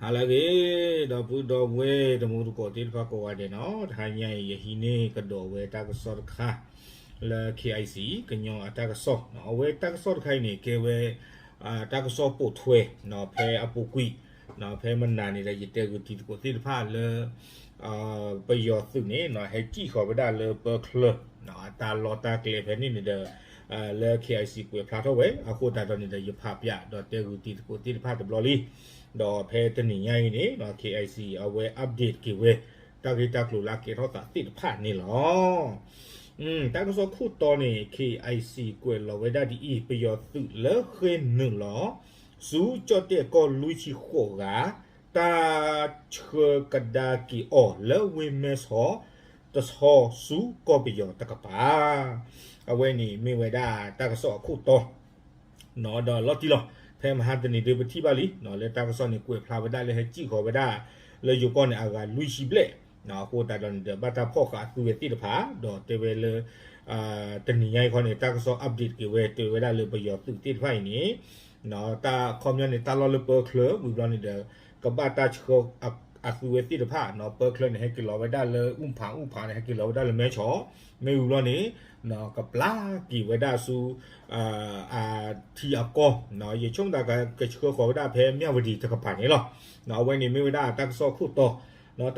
ဟါလၢအဂ့ၤ ဒီပုၢ်ဒီဝဲၢ်တံၤသကိးသ့ၣ်တဖၣ်ကိးဂၤဒဲးန့ၣ်, တဟါညါအံၤ ယဟံးန့ၢ်ကဒီးဝဲတၢ်ကစီၣ်တခါ လၢ KIC ကညီအတၢ်ကစီၣ်, အဝဲတၢ်ကစီၣ်တခါအံၤန့ၣ် ကဲဝဲ တၢ်ကစီၣ်ပိာ်ထွဲ ဖဲအပူၤကွံာ် ဖဲမနၤန့ၣ်ဒီး ယတဲဂုာ်တံၤသကိးသ့ၣ်တဖၣ်လၢ ပယီၤသုးန့ၣ် ဟဲစံၣ်ဃီၤဝဲဒၣ်လၢပၢချၢ အတၢ်လီၢ်တၢ်ကျဲဖဲန့ၣ်န့ၣ်ဒီး လၢ KIC ကွဲးဖျါထီၣ်ဝဲ အဃိသတးဒီးန့ၣ်ဒီး ယဖးဖျါဒီးတဲဂုာ်တံၤသကိးသ့ၣ်တဖၣ်တဘျီလံ. ဒီးဖဲတနံၤညါအံၤန့ၣ် KIC အဝဲ update က့ၤဝဲ တၢ်ဂ့ၢ်တၢ်ကျိၤလၢအကဲထီၣ်သးသ့ၣ်တဖၣ်န့ၣ်လီၤ. တၢ်ကစီၣ်ခိၣ်တီန့ၣ် KIC ကွဲးလီၤဝဲဒၣ်ဒ်အံၤ, ပယီၤသုးလၢဃ့ၢ်နုာ်လီၤ ဆူကၠီၣ်တဲၣ်ကီၢ်လွံၢ်ဆံဃိးဂၤ တၢ်ဆှၢကဒါက့ၤအီၤလၢဝ့ၢ်မဲဆီး တဆီဆူကီၢ်ပယီၤတကပၤ. အဝဲန့ၣ်မ့ၢ်ဝဲဒၣ်တၢ်ကစီၣ်အခိၣ်တီ ဒီးလီၤတံၢ်လီၤ ဖဲမဟါတနံၤဒုးပထံၣ်ဘၣ်လံ လၢတၢ်ကစီၣ်န့ၣ် ကွဲးဖျါဝဲဒၣ်လၢဟဲစံၣ်ဃီၤဝဲဒၣ် လၢယိၤကီၢ်န့ၣ် အဂၤလွံၢ်ဆံဘျဲၣ်, အဃိသတးဒီးန့ၣ်ဒီး ဘၣ်တၢ်ဖီၣ်ဃာ်အသုဝဲသ့ၣ်တဖၣ် ဒီးတဲဝဲလၢ တနံၤညါအံၤခီန့ၣ် တၢ်ကစီၣ် update က့ၤဝဲ တဲဝဲဒၣ်လၢပယီၤသုးသ့ၣ်တဖၣ်အံၤန့ၣ် တၢ်ခီပညီန့ၣ် တၢ်လီၢ်လၢပၢချၢ ဝံၤဘျီန့ၣ်ဒီး ကဘၣ်တၢ်ဆှၢ အသုဝဲသ့ၣ်တဖၣ် ပၢချၢန့ၣ် ဟဲက့ၤလီၤဝဲဒၣ်လၢ အူၣ်ဖး အူၣ်ဖးန့ၣ် ဟဲက့ၤလီၤဝဲဒၣ်လၢမဲဆီး, မ့ၢ်ဝံၤဘျီန့ၣ် ကပျၢ်က့ၤဝဲဒၣ်ဆူ အထံအကီၢ် ယဆိကမိၣ်သးကဆှၢဃီၤဝဲဒၣ်ဖဲမၠၣ်ဝတံၤတကပၤန့ၣ်လီၤ. အဝဲန့ၣ်မ့ၢ်ဝဲဒၣ်တၢ်ကစီၣ်ခိၣ်တီ,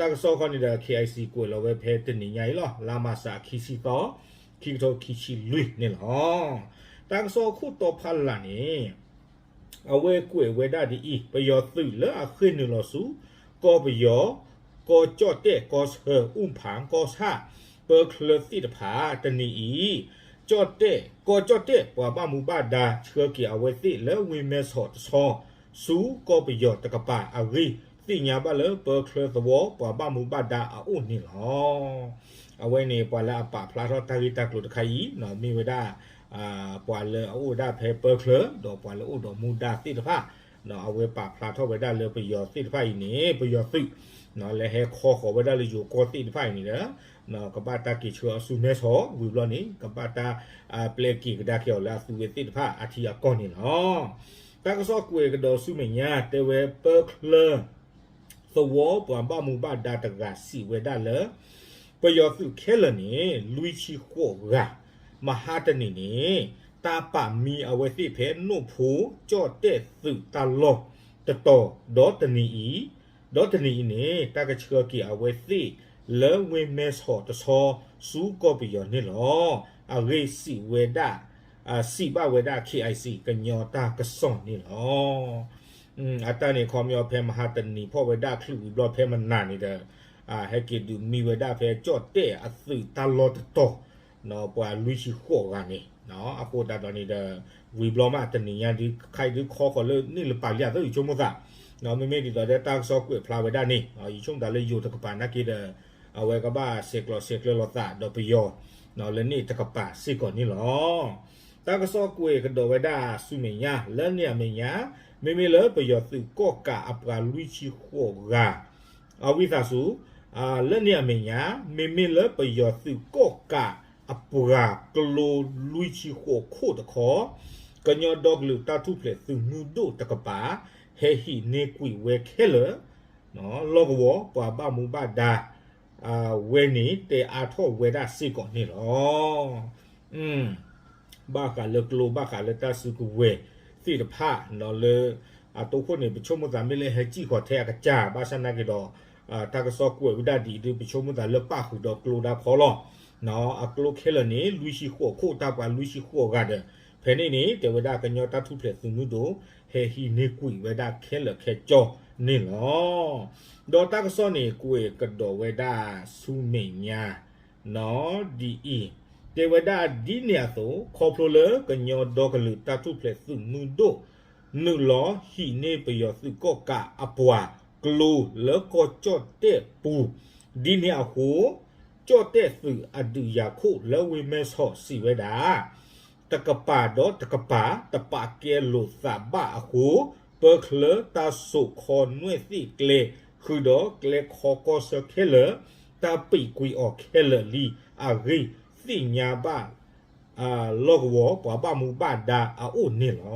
တၢ်ကစီၣ်ခီန့ၣ်ဒီး KIC ကွဲးလီၤဝဲဖဲတနံၤညါအံၤလီၤ လါမၢ်ၡး ခံဆံသီ ခံကထိခံဆံလွံၢ်န့ၣ်လီၤ. တၢ်ကစီၣ်ခိၣ်တီဖးလၢ်န့ၣ် အဝဲကွဲးဝဲဒၣ်ဒ်အံၤ, ပယီၤသုးလၢအဃ့ၢ်နုာ်လီၤဆူ ကီၢ်ပယီၤ, ကီၢ်ကၠီၣ်တဲၣ်, ကီၢ်ဆၢ, အူၣ်ဖး, ကီၢ်ဆၣ်, ပၢချၢသ့ၣ်တဖၣ် တနံၤအံၤ ကၠီၣ်တဲၣ်, ကီၢ်ကၠီၣ်တဲၣ် ပှၤဘၣ်မူဘၣ်ဒါ ဆှၢက့ၤအဝဲသ့ၣ်လၢဝ့ၢ်မဲဆီးတဆီ ဆူကီၢ်ပယီၤတကပၤအဂ့ၢ် သ့ၣ်ညါဘၣ်လၢပၢချၢသဝီ ပှၤဘၣ်မူဘၣ်ဒါအအိၣ်န့ၣ်လီၤ. အဝဲန့ၣ် ပှၤလၢအပာ်ဖျါထီၣ်တၢ်ဂ့ၢ်တၢ်ကျိၤတခါအံၤ မ့ၢ်ဝဲဒၣ် ပှၤလၢအအိၣ်ဝဲဒၣ်ဖဲပၢချၢ ဒီးပှၤလၢအိၣ်ဒီးမူဒါသ့ၣ်တဖၣ် အဝဲပာ်ဖျါထီၣ်ဝဲဒၣ်လၢပယီၤသ့ၣ်တဖၣ်အံၤန့ၣ် ပယီၤသုး လၢဟဲခီဃီၤဝဲဒၣ်လၢယိၤကီၢ်သ့ၣ်တဖၣ်အံၤန့ၣ်ဒီး ကဘၣ်တၢ်က့ၤဆှၢအီၤဆူမဲဆီး ဝံၤဘျီန့ၣ် ကဘၣ်တၢ် ပျဲက့ၤကဒါက့ၤအီၤလၢအသုဝဲသ့ၣ်တဖၣ်အထံအကီၢ်န့ၣ်လီၤ. တၢ်ကစီၣ်ကွဲးကဒီးဆူမဲာ်ညါ တဲဝဲပၢချၢ သဝီပှၤဘၣ်မူဘၣ်ဒါတဂၤစံးဝဲဒၣ်လၢ ပယီၤသုးခဲလၢာ်န့ၣ် လွံၢ်ဆံဃိးဂၤ, မဟါတနံၤန့ၣ် တၢ်ပာ်မံအဝဲသ့ၣ်ဖဲနိၣ်ဖိကၠီၣ်တဲၣ်သုးတၢ်လီၢ်တတီၤ ဒီးတနံၤအံၤ, ဒီးတနံၤအံၤန့ၣ် တၢ်ကဆှၢက့ၤအဝဲသ့ၣ်လၢဝ့ၢ်မဲဆီးတဆီ ဆူကီၢ်ပယီၤန့ၣ်လီၤ. အဂ့ၢ်စံးဝဲဒၣ် စံးဘၣ်ဝဲဒၣ် KIC ကညီတၢ်ကစီၣ်န့ၣ်လီၤ. အတၢ်န့ၣ် ခီပညီဖဲမဟါတနံၤဖီၣ်ဝဲဒၣ်ချုးဝံၤဘျီ ဖဲမနၤန့ၣ်ဒီး ဟဲက့ၤဒုးမံဝဲဒၣ်ဖဲကၠီၣ်တဲၣ်အသုးတၢ်လီၢ်တတီၤ ပှၤလွံၢ်ဆံဃိးဂၤန့ၣ် အဃိသတးဒီးန့ၣ်ဒီး ဝံၤဘျီမးတနံၤညါဒုး ခဲအံၤဒုးခီဃီၤလၢန့ၣ်လၢပာ်လံအသိး ယဆိကမိၣ်သး မ့မ့ၢ်ဒ်သိးဒီးတၢ်ကစီၣ်ကွဲးဖျါဝဲဒၣ်န့ၣ် ယဆိကမိၣ်သးလၢယိၤတကပၤနာ်က့ဒီး အဝဲကဘၣ်ဆဲးကျိးဆဲးကျၢလီၤသးဒီးပယီၤ လၢန့ၣ်တကပၤစ့ၢ်ကီးန့ၣ်လီၤ. တၢ်ကစီၣ်ကွဲးကဒီးဝဲဒၣ်ဆူမဲာ်ညါ လၢန့ၣ်အမဲာ်ညါ မ့မ့ၢ်လၢပယီၤသုးကီၣ်ကးအပှၤလွံၢ်ဆံဃိးဂၤ အဝံသးစူၤ လၢန့ၣ်အမဲာ်ညါ မ့မ့ၢ်လၢပယီၤသုးကီၣ်ကးအပှၤကျိလွံၢ်ဆံဃိးခိၣ်တခီ ကညီဒီကလုာ်တၢ်ထူၣ်ဖျဲးသုးမုၢ်ဒိၣ်တကပၤ ဟဲဟံးန့ၢ်ကွံာ်ဝဲခဲလၢာ် လီၢ်ကဝီၤပှၤဘၣ်မူဘၣ်ဒါ ဝဲန့ၣ်တဲအါထီၣ်ဝဲဒၣ်စ့ၢ်ကီးန့ၣ်လီၤ. ဘၣ်ဃးလၢကျိ ဘၣ်ဃးလၢတၢ်စုကဝဲၤသ့ၣ်တဖၣ် လၢအတိခိၣ်န့ၣ် ပဆိကမိၣ်သးမ့ၢ်လၢဟဲစံၣ်ဃီၤထဲအကစၢ် ဘၣ်ဆၣ်နာ်က့ဒီး တၢ်ကစီၣ်ကွဲးဝဲဒၣ်ဒ်အံၤဒုး ပဆိကမိၣ်သးလၢပၣ်ဃုာ်ဒီးကျိဒၣ်ဖီလီၤ. အကျိခဲလၢာ်န့ၣ် လွံၢ်ဆံဃိးခိၣ် တၢ်ပှၤလွံၢ်ဆံဃိးဂၤဒီး ဖဲန့ၣ်န့ၣ် တဲဝဲဒၣ်ကညီတၢ်ထူၣ်ဖျဲးသုးမုၢ်ဒိၣ် ဟဲဟံးန့ၢ်ကွံာ်ဝဲဒၣ်ခဲလၢာ်ခဲကၠီန့ၣ်လီၤ. ဒီးတၢ်ကစီၣ်န့ၣ် ကွဲးကဒီးဝဲဒၣ်ဆူမဲာ်ညါ ဒ်အံၤ, တဲဝဲဒၣ်ဒ်န့ၣ်အသိး ခီဖျိလၢကညီဒီကလုာ်တၢ်ထူၣ်ဖျဲးသုးမုၢ်ဒိၣ် နုာ်လီၤဟံးန့ၢ်ပယီၤသုးကီၣ်ကးအပှၤကျိလၢကီၢ်ကၠီၣ်တဲၣ်ပူၤ, ဒ်န့ၣ်အဃိ ကၠီၣ်တဲၣ်သုးအဒုးယၤခိၣ်လၢဝ့ၢ်မဲဆီးစံးဝဲဒၣ် တကပၤဒီးတကပၤ တပာ်ကဲလိာ်သးဘၣ်အဃိ ပၢချၢတၢ်စိာ်ခီနွဲၣ်သ့ၣ်ကျဲ ဃုာ်ဒီးကျဲခီကီၢ်ဆၢခဲလၢာ် တၢ်ပံာ်ကွံာ်အီၤခဲလၢာ်လံအဂ့ၢ် သ့ၣ်ညါဘၣ် လီၢ်ကဝီၤပှၤဘၣ်မူဘၣ်ဒါအအိၣ်န့ၣ်လီ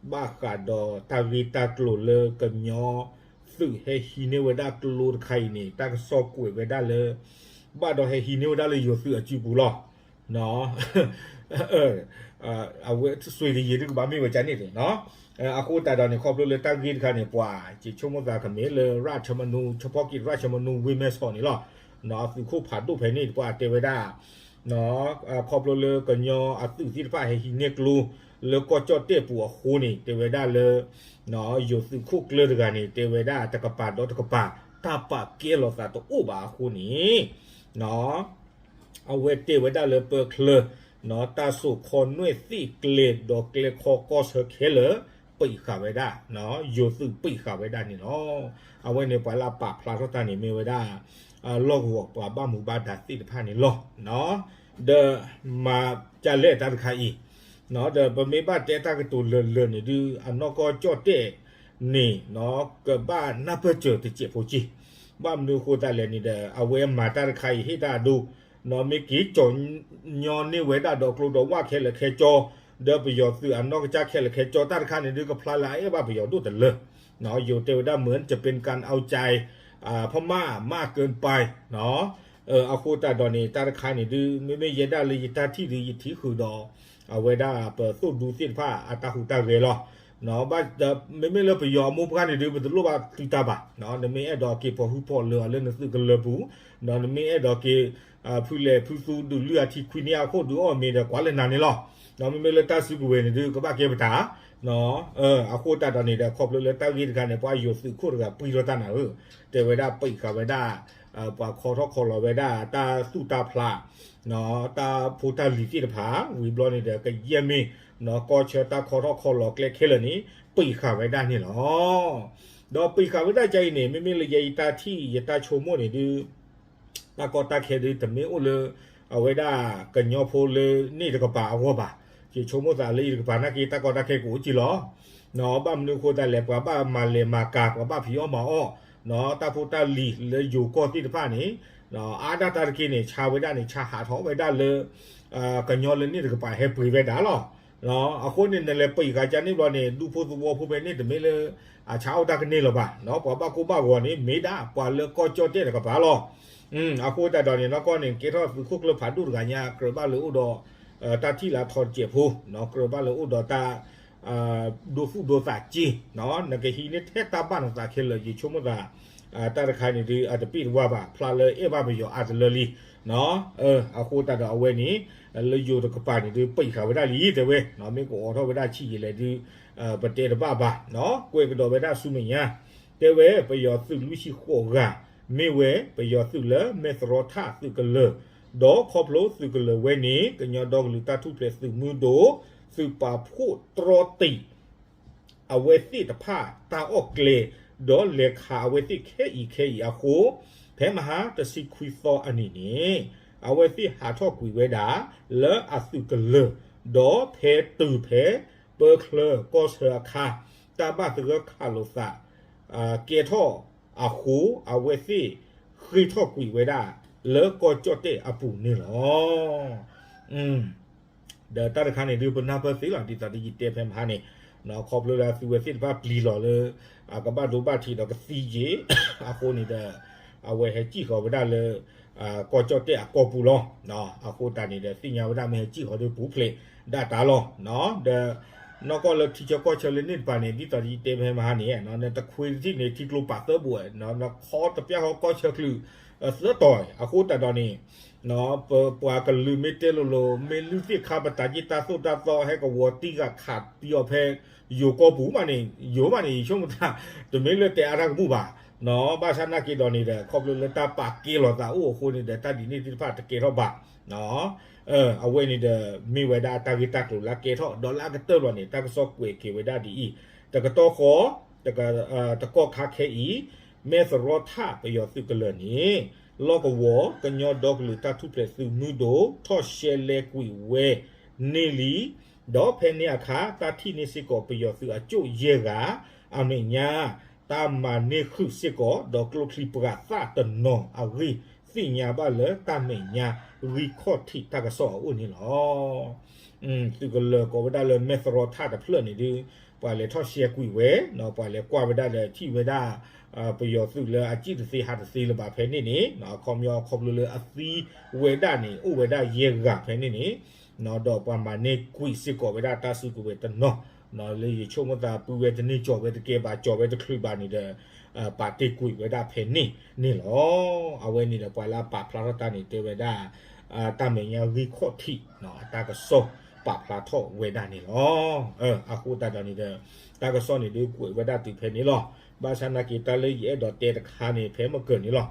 ၤ. ဘၣ်ဃးဒီးတၢ်ဂ့ၢ်တၢ်ကျိၤလၢကညီသုးဟဲဟံးန့ၢ်ဝဲဒၣ်ကျိတခါအံၤန့ၣ် တၢ်ကစီၣ်ကွဲးဝဲဒၣ်လၢ ဘၣ်ဒီးဟဲဟံးန့ၢ်ဝဲဒၣ်လၢယိၤသုးအစုပူၤလီၤ. အဝဲစွ့ကယံၤဒုကဘၣ်မ့ၢ်ဝဲကန့ၣ်န့ၣ် အဃိသတးဒီးန့ၣ် ခီဖျိလၢတၢ်ဂ့ၢ်တခါန့ၣ် ပှၤ ယဆိကမိၣ်သးကမ့ၢ်လၢ ရၢၣ်ထၢမနူ ဆၢဖီကံၢ်ရၢၣ်ထၢမနူ ဝ့ၢ်မဲဆီးန့ၣ်လီၤ. သုးခိၣ်ဖးဒိၣ်ဖဲန့ၣ် ပှၤတဲဝဲဒၣ် ခီဖျိလၢကညီအသုးသ့ၣ်တဖၣ်ဟဲဟံးန့ၢ်ကျိ လၢကီၢ်ကၠီၣ်တဲၣ်ပူၤအဃိန့ၣ် တဲဝဲဒၣ်လၢ ယိၤသုးခိၣ်ကျၢၢ်တဂၤန့ၣ် တဲဝဲဒၣ်တကပၤဒီးတကပၤ တၢ်ပာ်ကဲလိာ်သးတအိၣ်ဘၣ်အဃိန့ၣ် အဝဲတဲဝဲဒၣ်လၢပၢချၢ တၢ်စိာ်ခီနွဲၣ်သ့ၣ်ကျဲဒီးကျဲခီကီၢ်ဆၢခဲလၢာ် ပံးဃာ်ဝဲဒၣ်, ယိၤသုးပံးဃာ်ဝဲဒၣ်န့ၣ်လီၤ. အဝဲန့ၣ်ပှၤလၢအပာ်ဖျါထီၣ်တၢ်န့ၣ်မ့ၢ်ဝဲဒၣ် လီၢ်ကဝီၤပှၤဘၣ်မူဘၣ်ဒါသ့ၣ်တဖၣ်န့ၣ်လီၤ. ဒီးမၤဒ်လဲၣ်တၢ်တခါအံၤ ဒီးပမ့ၢ်ဘၣ်တဲတၢ်ကတိၤလၢာ်လၢာ်န့ၣ်ဒုး အနီၢ်ကီၢ်ကၠီၣ်တဲၣ်န့ၣ် ကဘၣ်နၢ်ပၢၢ်စၢၤတစဲးဖိက့ၢ်. ဘၣ်မနုၤအဃိသတးလဲၣ်န့ၣ်ဒီး အဝဲမၤတၢ်တခါအံၤဟ့ၣ်တၢ်အဒိ မ့ၢ်က့ၤကၠီၤညီန့ၢ်ဝဲဒၣ်ဒီးကျိဒီးဝၣ်ခဲလၢာ်ခဲဆ့ ဒီးပယီၤသုးအနီၢ်ကစၢ်ခဲလၢာ်ခဲဆ့ တၢ်တခါန့ၣ်ဒုး ကဖျါလၢအအဲၣ်ဘၣ်ပယီၤဒိၣ်တလၢ ယိၤတဲဝဲဒၣ် မၢၣ် จะเป็นการเอาใจ พม่ามากเกินไป အဃိသတးဒီးန့ၣ် တၢ်တခါန့ၣ်ဒုး မ့မ့ၢ်ယဲဒၣ်လၢယတၢ်ထံၣ်ဒုး ယထံၣ်ဃုာ်ဒီး အဝဲဒၣ်ပသိၣ်ဒူသ့ၣ်တဖၣ်အတၢ်ဟူးတၢ်ဂဲၤလီၤ. မ့မ့ၢ်လၢပယီၤအမိၢ်ပှၢ်န့ၣ်ဒုး ပတလိၣ်ဘၣ်သုတၢ်ဘၣ်. နမ့ၢ်အဲၣ်ဒိးက့ၤဖီၣ်ဟုၣ်ဖီၣ်လၢအီၤလၢနသုးကလၢၤပူၤ, နမ့ၢ်အဲၣ်ဒိးက့ၤဖုလဲၣ်ဖုသူဒုးလုၢ်အထံခွံန့ၢ်အခိၣ်ဒုးအီၣ်မ့ၤဒီး ကွၢ်လၢနၤန့ၣ်လီၤ. မ့မ့ၢ်လၢတၢ်စုကဝဲၤန့ၣ်ဒုး ကဘၣ်ကဲပတၢ် အဃိသတးဒီးန့ၣ်ဒီး ခီဖျိလၢတၢ်ဂ့ၢ်တခါန့ၣ် ပှၤယိၤသုးခိၣ်တဂၤပှံထီၣ်တၢ်နၤဧၢ, တဲဝဲဒၣ်ပံးဃာ်ဝဲဒၣ် ပှၤခီထီၣ်ခီလီၤဝဲဒၣ်တၢ်သူၣ်တၢ်ဖျး တၢ်ဖိတၢ်လံၤသ့ၣ်တဖၣ် ဝံၤဘျီန့ၣ်ဒီး ကယဲၢ်မ့ၢ် ကီၢ်ဆၢတၢ်ခီထီၣ်ခီလီၤကျဲခဲလၢာ်န့ၣ် ပံးဃာ်ဝဲဒၣ်န့ၣ်လီၤ. ဒီးပံးဃာ်ဝဲဒၣ်ကါအံၤန့ၣ် မ့မ့ၢ်လၢယဲယတၢ်ထံၣ်ယတၢ်ဆိကမိၣ်န့ၣ်ဒုး တၢ်ကီတၢ်ခဲဒုး တမ့ၢ်အိၣ်လၢ အဝဲဒၣ်ကညီဖိလၢန့ၣ်တကပၤအဂီၢ်ဘၣ်. ယဆိကမိၣ်သးလၢယတကပၤနာ်က့ တၢ်ကီတၢ်ခဲကအိၣ်က့ၤလီၤ. ဘၣ်မနုၤအဃိသတးလဲၣ် ပှၤဘၣ်မၤလဲၤမၤကၤ ပှၤဘၣ်ဖံးအီၣ်မၤအီၣ် တၢ်ဖိတၢ်လံၤလၢယိၤကီၢ်သ့ၣ်တဖၣ်န့ၣ် အါဒၣ်တၢ်တက့ၢ်န့ၣ် ဆါဝဲဒၣ်န့ၣ် ဆါဟးထီၣ်ဝဲဒၣ်လၢ ကညီလၢန့ၣ်တကပၤဟဲပှ့ၤဝဲဒၣ်လီၤ. အဃိန့ၣ် နလဲၤပံးဃာ်ကါန့ၣ်ဘျီန့ၣ် ဒူဖိသဝီဖိဖဲန့ၣ် တမ့ၢ်လၢ အဆါအီၣ်တၢ်ကန့ၢ်လၢၤဘၣ်. ပှၤဘၣ်ကိၢ်ဘၣ်ဂီၤန့ၣ် မ့ၢ်ဒၣ်ပှၤလၢကီၢ်ကၠီၣ်တဲၣ်တကပၤလီၤ. အဃိသတးဒီးန့ၣ် နီၢ်ကီၢ်န့ၣ် ကဲထီၣ်သုးခိၣ်ကျၢၢ်ဖးဒိၣ်တဂၤညါ ကြၢးဘၣ်လၢအိၣ်ဒီး တၢ်ထံၣ်လၢအထီတစဲးဖိ, ကြၢးဘၣ်လၢအိၣ်ဒီးတၢ် ဒိသူၣ်ဒိသးက့, နကဟံးန့ၢ်ထဲတၢ်ဘၣ်နသးခဲလၢာ် ယဆိကမိၣ်သး တၢ်တခါန့ၣ်ဒုး အတပ့ၢ်တဝါဘၣ် ဖျါလၢအဲၣ်ဘၣ်ပယီၤအါတလၢလံ. အဃိသတးဒီးအဝဲန့ၣ် လၢယိၤတကပၤန့ၣ်ဒုး ပံးဃာ်ဝဲဒၣ်လံ တဲဝဲ, မ့ၢ်ကအိးထီၣ်ဝဲဒၣ်ဆံးယံာ်လဲၣ်ဒုး ပတဲတဘၣ်ဘၣ်, ကွဲးကဒီးဝဲဒၣ်ဆူမဲာ်ညါ, တဲဝဲပယီၤသုးလွံၢ်ဆံဃိးဂၤ မ့ၢ်ဝဲပယီၤသုးလၢမဲၢ်သရီထၣ်သုးကလၢၤ, ဒီးခီဖျိသုးကလၢၤဝဲန့ၣ် ကညီဒီကလုာ်တၢ်ထူၣ်ဖျဲးသုးမုၢ်ဒိၣ် သုးပာ်ဖှိၣ်တြီတံာ် အဝဲသ့ၣ်တဖၣ်တၢ်အီၣ်ကျဲ ဒီးလဲၤခးအဝဲသ့ၣ်ခဲအံၤခဲအံၤအဃိ, ဖဲမဟါတဆံခွံသီအနံၤန့ၣ် အဝဲသ့ၣ်ဟးထီၣ်ကွံာ်ဝဲဒၣ် လၢအသုးကလၢၤ, ဒီးဖဲတုၤဖဲ ပၢချၢကီၢ်ဆၢအခါ တၢ်ဘၣ်သဂၢၢ်ခးလိာ်သး ကဲထီၣ်အဃိ အဝဲသ့ၣ်ဃ့ၢ်ထီၣ်ကွံာ်ဝဲဒၣ် လၢကီၢ်ကၠီၣ်တဲၣ်အပူၤန့ၣ်လီၤ. ဒီးတၢ်တခါန့ၣ်ဒုး ပနၢ်ပၢၢ်သ့လီၤ ဒ်သိးဒီးယတဲဖဲမဟါန့ၣ်, ခီဖျိလၢသုဝဲသ့ၣ်တဖၣ်ပျံၤလီၤလၢ အကဘၣ်ဒိဘၣ်ထံးဒီးကသံယ့ၣ် အဃိန့ၣ်ဒီး အဝဲဟဲစံၣ်ဃီၤဝဲဒၣ်လၢ ကီၢ်ကၠီၣ်တဲၣ်အကီၢ်ပူၤလီၤ. အဃိသတးန့ၣ်ဒီး သ့ၣ်ညါဝဲဒၣ်မ့ၢ်ဟဲစံၣ်ဃီၤဒီးပူၤဖျဲးဒၣ်တၢ်လီၤ. ဒီး နီၢ်ကီၢ်လၢထံဆၢကီၢ်ဆၢလၢန့ၣ်တပၤန့ၣ် ဒ်သိးယတဲဖဲမဟါန့ၣ် နတခွ့တထံၣ်န့ၣ် ထံကျိပာ်သၢဘိး, နခီတပျၢ်ဃီကီၢ်ဆၢချုး သၢတီၤ, အဃိသတးဒီးန့ၣ် ပပှၤကလုာ်မ့ၢ်တဲလိၤလိၤ မ့ၢ်လုၢ်သ့ၣ်ခါပတၢ်က့ၢ်တၢ်သိၣ်တၢ်သီ ဟဲကဝီၤတံၢ်ဂၤခးပယီၤဖဲ ယိၤကီၢ်ပူၤမးန့ၣ် ယိၤမးန့ၣ် ယဆိကမိၣ်တၢ် တမ့ၢ်လၢတဲအါတၢ်ကမူၣ်ဘၣ်. ဘၣ်ဆၣ်နာ်က့ဒီးန့ၣ်ဒီး ခီဖျိလၢတၢ်ပာ်ကဲလိာ်သးအိၣ်အဃိန့ၣ်ဒီး တၢ်ဒ်န့ၣ်သ့ၣ်တဖၣ်တကဲထီၣ်ဘၣ်. အဝဲန့ၣ်ဒီး မ့ၢ်ဝဲဒၣ်တၢ်ဂ့ၢ်တၢ်ကျိၤလၢကဲထီၣ် ဒီးလၢအကတၢၢ်လီၤန့ၣ် တၢ်ကစီၣ်ကွဲးက့ၤဝဲဒၣ်ဒ်အံၤ, တကတီၢ်ဃီ တကီၢ်ခါခဲအံၤ မဲၢ်သရီထၣ်ပယီၤသုးကလၢၤန့ၣ် လီၢ်ကဝီၤ ကညီဒီကလုာ်တၢ်ထူၣ်ဖျဲးသုးမုၢ်ဒိၣ် ထီၣ်ရှဲလဲကွံာ်ဝဲန့ၢ်လံ. ဒီးဖဲန့ၣ်အခါ တၢ်ထံၣ်န့ၢ်စ့ၢ်ကီးပယီၤသုးအကၠိၣ်ယဲၢ်ဂၤ အမဲာ်ညါ တၢ်မၤန့ၢ်ဃုာ်စ့ၢ်ကီး ဒီးကျိချံပှၤသၣ်တနီၤအဂ့ၢ် သ့ၣ်ညါဘၣ်လၢတၢ်မဲာ်ညါ ဂံၢ်ခီၣ်ထံးတၢ်ကစီၣ်အအိၣ်န့ၣ်လီၤ. သုးကလၢၤကိးဝဲဒၣ်လၢမဲၢ်သရီထၣ်တဖျၢၣ်န့ၣ်ဒုး ပှၤလဲၤထီၣ်ရှဲကွံာ်ဝဲ ပှၤလဲၤကွၢ်ဝဲဒၣ်ဒီးထံၣ်ဝဲဒၣ် ပယီၤသုးလၢအစံၣ်တသ့ဟးတသ့လၢၤဘၣ်ဖဲန့ၣ်န့ၣ် အခီပညီခီဖျိလၢအသံဝဲဒၣ်န့ၣ် အိၣ်ဝဲဒၣ်ယဲၢ်ဂၤဖဲန့ၣ်န့ၣ် ဒီးပှၤမၤန့ၢ်ကွံာ်စ့ၢ်ကီးဝဲဒၣ်တၢ်စုကဝဲၤတနီၤ လၢယဆိကမိၣ်သးပုၢ်ဝဲတန့ၢ်ကၠီၤဝဲတကဲဘၣ် ကၠီၤဝဲတချုးဘၣ်န့ၣ်ဒီး ပာ်တ့ၢ်ကွံာ်ဝဲဒၣ်ဖဲန့ၣ်န့ၣ်လီၤ. အဝဲန့ၣ်ဒီးပှၤလၢအပာ်ဖျါထီၣ်တၢ်န့ၣ် တဲဝဲဒၣ် တၢ်မဲာ်ညါဂံၢ်ခီၣ်ထံး အတၢ်ကစီၣ်ပာ်ဖျါထီၣ်ဝဲဒၣ်န့ၣ်လီၤ. အဃိသတးဒီးန့ၣ်ဒီး တၢ်ကစီၣ်န့ၣ်ဒုးကွဲးဝဲဒၣ်တုၤဖဲန့ၣ်လီၤ. ဘၣ်ဆၣ်နာ်က့တၢ်လၢယအဲၣ်ဒိးတဲတခါန့ၣ် ဖဲမကၢၤန့ၣ်လီၤ.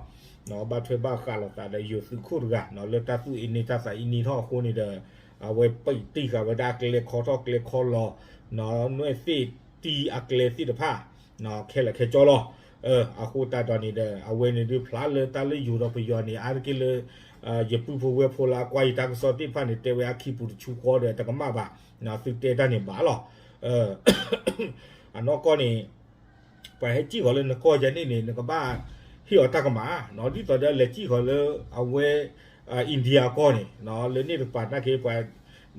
ဘၣ်ထွဲဘၣ်ဃးလိာ်သးဒီးယိၤသုးခိၣ်တဂၤ လၢတၢ်သူၣ်အ့န့ၢ်တၢ်သးအ့န့ၢ်ထီၣ်အဃိန့ၣ်ဒီး အဝဲပံးတံၢ်ဃာ်ဝဲဒၣ်အကျဲခီထီၣ်ကျဲခီလီၤ နွဲၣ်သ့ၣ်တံၢ်အကျဲသ့ၣ်တဖၣ် ခဲလၢာ်ခဲဆ့လီၤ. အဃိသတးဒီးန့ၣ်ဒီး အဝဲန့ၣ်ဒုးဖျါလၢတၢ်လၢယိၤဒီးပယီၤန့ၣ် အါတက့ၢ်လၢ ယပုၢ်ဖိဝဲၢ်ဖိလၢအကွၢ်ယတၢ်ကစီၣ်သ့ၣ်တဖၣ်န့ၣ် တဲဝဲအခံပူၤတဆူဃီဒီးတကမၣ်ဘၣ် သုတဲတၢ်န့ၣ်ဘၣ်လီၤ. အနီၢ်ကီၢ်န့ၣ် ပှၤဟဲစံၣ်ဃီၤလၢနကီၢ်ယဲန့ၣ်န့ၣ် နကဘၣ်ဟ့ၣ်အီၤတၢ်ကမၣ် ဒ်သိးဒီးလဲၤစံၣ်ဃီၤလၢအဝဲ India အကီၢ်န့ၣ် လၢန့ၣ်တကပၤနာ်က့ ပှၤ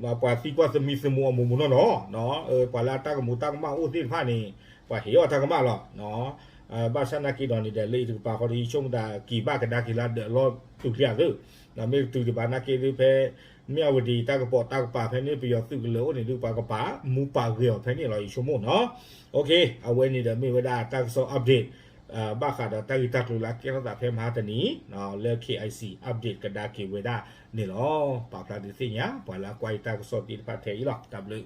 သံကွၢ်သမံသမိးအမိၢ်မိၢ်နီၢ်နီၢ် ပှၤလၢအတၢ်ကမူၤတၢ်ကမၣ်အိၣ်သ့ၣ်တဖၣ်န့ၣ် ပှၤဟ့ၣ်အီၤတၢ်ကမၣ်လီၤ. ဘၣ်ဆၣ်နာ်က့ဒီးန့ၣ်ဒီး လၢအံၤတကပၤဃီဒီး ယဆိကမိၣ်သးက့ၤဘၣ်ကဒါက့ၤလၢဒၢးအလီၢ်တုၤလံဧါသု မ့ၢ်ကတုၤဒံးဘၣ်နာ်က့ဒုးဖဲ မ့ၢ်အဝဲဒၣ်တၢ်ကပိာ်တၢ်ကပၤဖဲန့ၣ် ပယီၤသုးကလၢၤအိၣ်န့ၣ်ဒုး ပှၤကပာ်မူပာ်ဂဲၤအီၤဖဲန့ၣ်လီၤ ယဆိကမိၣ်နီၤ. အဝဲန့ၣ်ဒီးမ့ၢ်ဝဲဒၣ်တၢ်ကစီၣ် update ဘၣ်ဃးဒီးတၢ်ဂ့ၢ်တၢ်ကျိၤလၢအကဲထီၣ်သးဖဲမဟါတနံၤ လၢ K I C update ကဒါက့ၤဝဲဒၣ်န့ၣ်လီၤ. ပာ်ဖျါဒုးသ့ၣ်ညါ ပှၤလၢအကွၢ်ယတၢ်ကစီၣ်သ့ၣ်တဖၣ်ထဲအံၤလီၤ. တၢ်ဘျုး